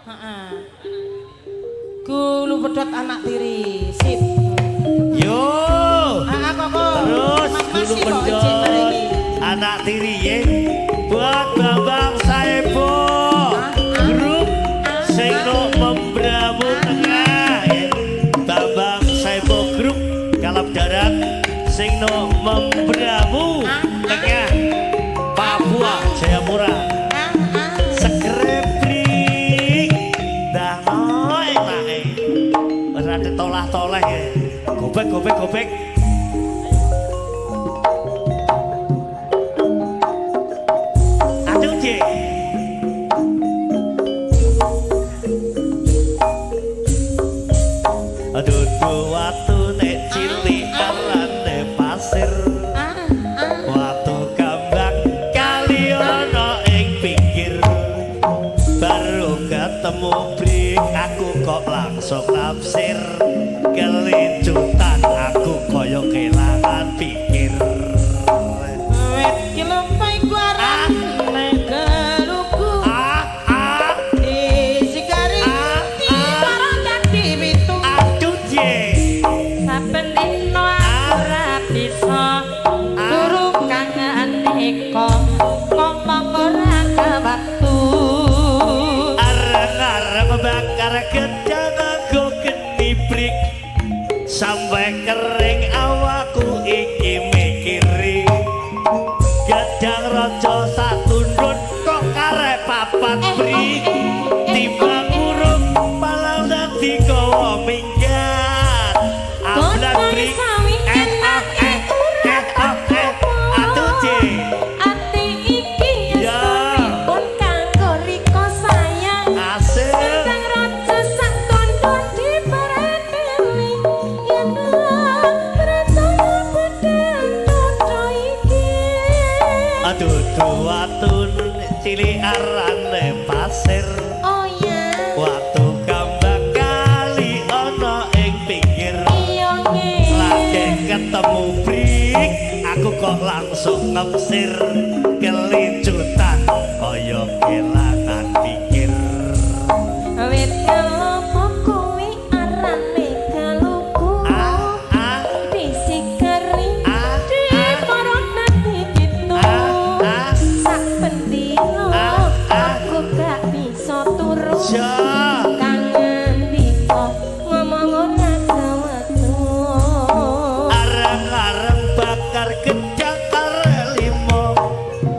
Heeh. Gulu pedhot anak tiri. Sip. Yo. Ah, kok. Terus Mas gulu masih kok pedhot ijik mriki. Anak tiri ye. Buat Bambang Saebo. Grup sing no Membramu Tengah ye. Bambang Saebo Grup Kalap Darat sing no Membramu Tengah Papua Jayapura. Sekreprik dah no enake. Ora ditolah-toleh ye. Gobek gobek gobek. Aduh, Cik. Aduh, watu nek cilik arane pasir. Watu kambang kali ana ing pinggir. Baru ketemu brik aku kok langsung nafsir. Kelincutan aku kaya kelangan pikir. Wit ki lumpai ku arane geluku. Ah ah Isi garing Ah, ah. diparang dadi pitu. Aduh, Cik. Saben dina aku ora bisa turu kangen eko ngomong ora kewaktu. Areng-areng bakar gedang nganggo geni brik. Sampai kering awakku iki mikiri. Gedang raja satundun kok karek papat brik. Timbang urung palang dadi gawa minggat. Ablan Godhong brik. sawi Eh ah eh eh ah eh. Aduh, Cik. Ati iki Ya. estunipun kanggo rika sayang. Asik. Gedang raja sak tundun dipereteli yen percaya pedhang dada iki. Aduh, watun cilik arane pasir. Oh ya. Watu kambang kali ana ing pinggir. Iya nggih. Lagi ketemu brik, aku kok langsung ngepsir. Kelincutan kaya kelangan pikir. Wit kelopo kuwi arane kaluku. Ah ah Disikeri ah ah diparot dadi pitu. ah ah. Saben dina Ah, ah. aku gak bisa turu. Ja. Kangen dika ngomong ora kewektu. Areng-areng bakar gedang karek limo.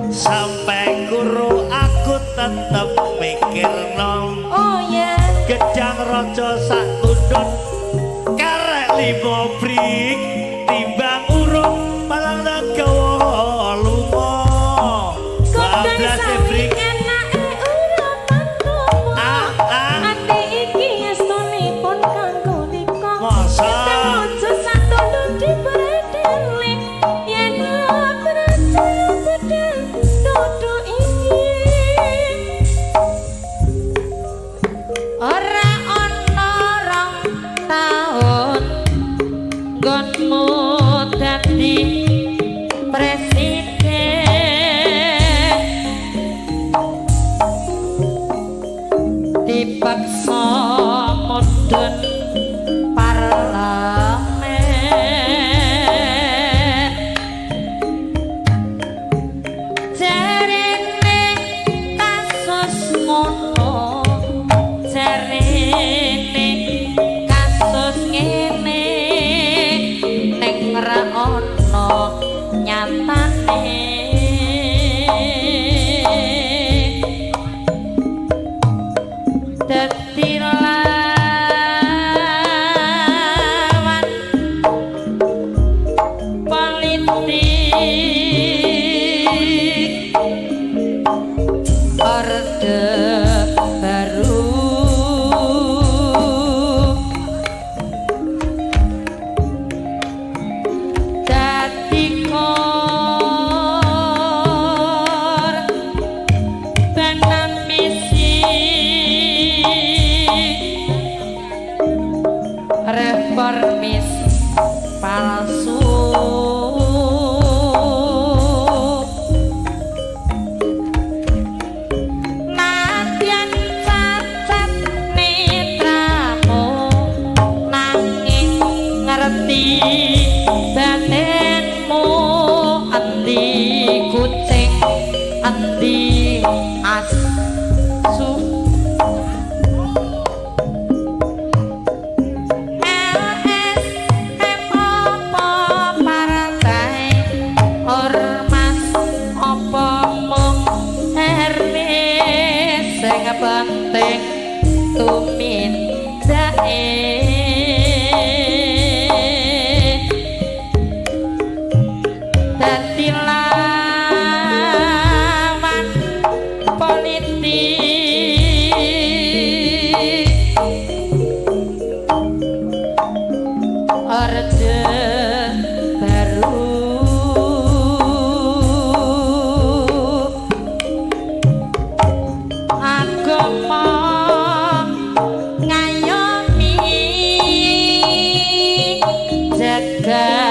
Sampai kuru aku tetep mikir nom. Oh ya. Gedang raja sak tundun karek limo brik. Timbang urung malang gawa lunga. Godhong Bablas sawi brik. enake ora patomo. Ah ah. Ati iki estunipun kanggo rika. Masa? Gedang raja satundun dipereteli yen percaya pedhang dodo iki. Ora ana rong taun nggonmu dadi presiden. Dipaksa mudhun parlemen. Jarene kasus ngono, jarene kasus ngene, ning ora ana nyatane. Dadi lawan politik Orde Baru. Dadi korban ambisi reformis palsu. Nadyan cacat Tumindake dadi lawan politik Orde Baru. Agama ngayomi jagat.